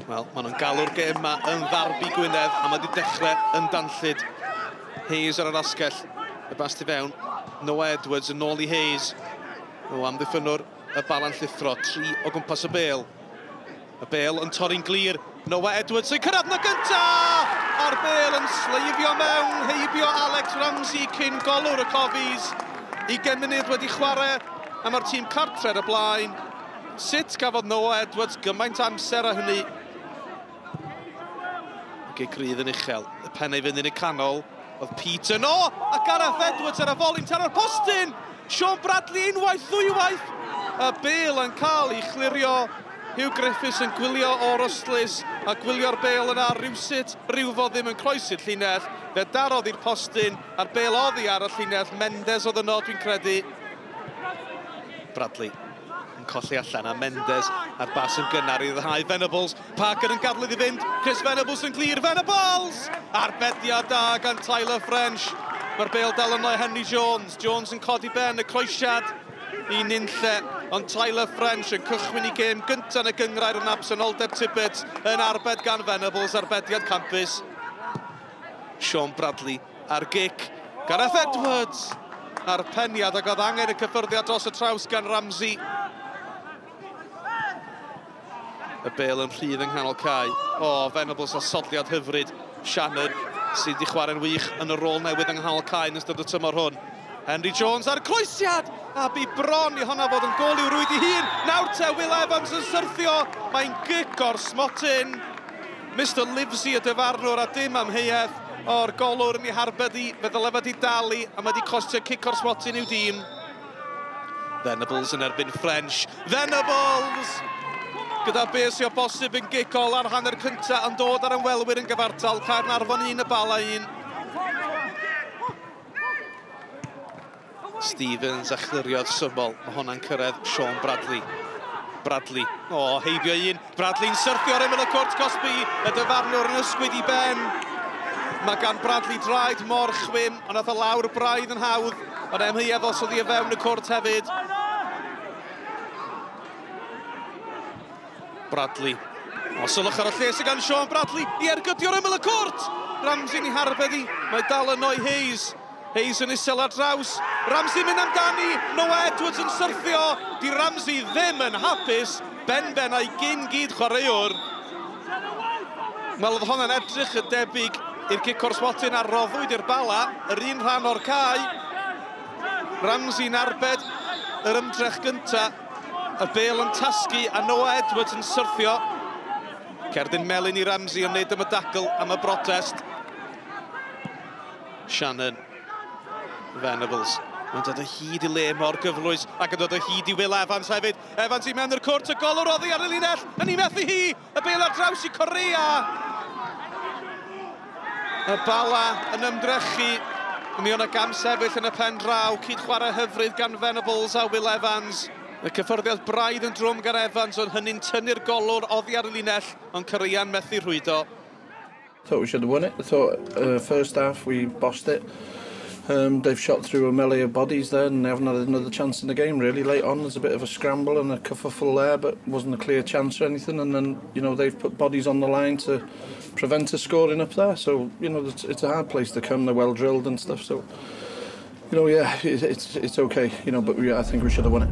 Wel, maen nhw'n galw'r gêm yma yn ddarbi Gwynedd, a mae wedi dechrau yn danllyd. Hayes ar yr asgell, y bas tu fewn. Noah Edwards yn ôl i Hayes. O, amddiffynnwr y Bala'n llithro, 3 o gwmpas y bêl. Y bêl yn torri'n glir. Noah Edwards yn cyrraedd na gynta! A'r bêl yn sleifio mewn, heibio Alex Ramsey cyn golwr y Cofis. 20 munud wedi chwarae, a mae'r tîm cartre ar y blaen. Sut gafodd Noah Edwards gymaint amser a hynny? Gic rydd yn uchel, y pennau fynd yn y canol, oedd Pete yno, a Gareth Edwards ar y foli'n taro'r postyn! Sean Bradley unwaith, ddwywaith! Y bêl yn cael ei chlirio. Hugh Griffiths yn gwylio o'r ystlys a gwylio'r bêl yna rywsut, rywfodd ddim yn croesi'r llinell. Fe darodd i'r postyn a'r bêl oddi ar y llinell. Mendes oedd yno, dwi'n credu. Bradley yn colli allan a Mendes a'r bas yn gynnar i ddhau Venables. Parker yn gadw iddi fynd. Chris Venables yn glir. Venables! Arbediad da gan Tyler French. Mae'r bêl dal yno i Henry Jones. Jones yn codi ben y croesiad i nunlle, ond Tyler French yn cychwyn i gêm gyntaf yn y gynghrair yn absenoldeb Tibbetts yn arbed gan Venables, arbediad campus. Sean Bradley ar gic. Gareth Edwards a'r peniad ac oedd angen y cyffyrddiad dros y traws gan Ramsey. Y bêl yn rhydd yng nghanol cae. O, Venables a sodliad hyfryd. Shannon sydd wedi chwarae'n wych yn y rôl newydd yng nghanol cae yn ystod y tymor hwn. Henry Jones a'r croesiad! A bu bron i honna fod yn gôl i'w rwyd i hun. Nawr te Will Evans yn syrthio. Mae'n gic o'r smotyn. Mr Livesey y dyfarnwr a dim amheuaeth o'r golwr yn ei harbed i. Fe ddyle fod i dalu a mae wedi costio cic o'r smotyn i'w dîm. Venables yn erbyn French. Venables! Gyda beth sy'n o bosib yn gic ol ar hanner cyntaf yn dod ar ymwelwyr yn gyfartal. Caernarfon 1, y Bala 1. Stevens a chliriodd syml. Mae hwnna'n cyrraedd Sean Bradley. Bradley, o, heibio un. Bradley'n syrthio ar ymyl y cwrt cosbi. Y dyfarnwr yn ysgwyd i ben. Mae gan Bradley draed mor chwim, ond nath o lawr braidd yn hawdd. Ond amheuaeth os oedd hi o fewn y cwrt hefyd. Bradley. O, sylwch ar y lle sydd gan Sean Bradley i ergydio'r ymyl y cwrt. Ramsey'n ei harbed i. Mae dal yno i Hayes. Hayes yn isel ar draws. Ramsey mynd amdani. Noah Edwards yn syrthio. Di Ramsey ddim yn hapus. Ben-ben a'i gyn gyd chwaraewr. Wel, oedd honna'n edrych yn debyg i'r cic o'r smotyn a roddwyd i'r Bala, yr un rhan o'r cae. Ramsey'n arbed yr ymdrech gynta. Y bêl yn tasgu a Noah Edwards yn syrthio. Cerdyn melyn i Ramsey yn wneud am y dacl am y brotest. Shannon. Venables. Mae'n dod o hyd i le mor gyflwys ac yn dod o hyd i Will Evans hefyd. Evans i mewn i'r cwrt, y golwr oddi ar y linell, yn ei methu hi! Y bêl ar draws i Correa! Y Bala yn ymdrechu. Mi o'na gam sefyll yn y pen draw, cyd chwarae hyfryd gan Venables a Will Evans. Y cyffyrddiad braidd yn drwm gan Evans, ond hynny'n tynnu'r golwr oddi ar y linell, ond Correa'n methu rhwydo. Thought we should have won it. I thought first half we bossed it. They've shot through a melee of bodies there and they haven't had another chance in the game really. Late on there's a bit of a scramble and a kerfuffle there, but wasn't a clear chance or anything, and then, you know, they've put bodies on the line to prevent us scoring up there. So, you know, it's a hard place to come. They're well drilled and stuff, so, you know, yeah, it's okay, you know, but I think we should have won it.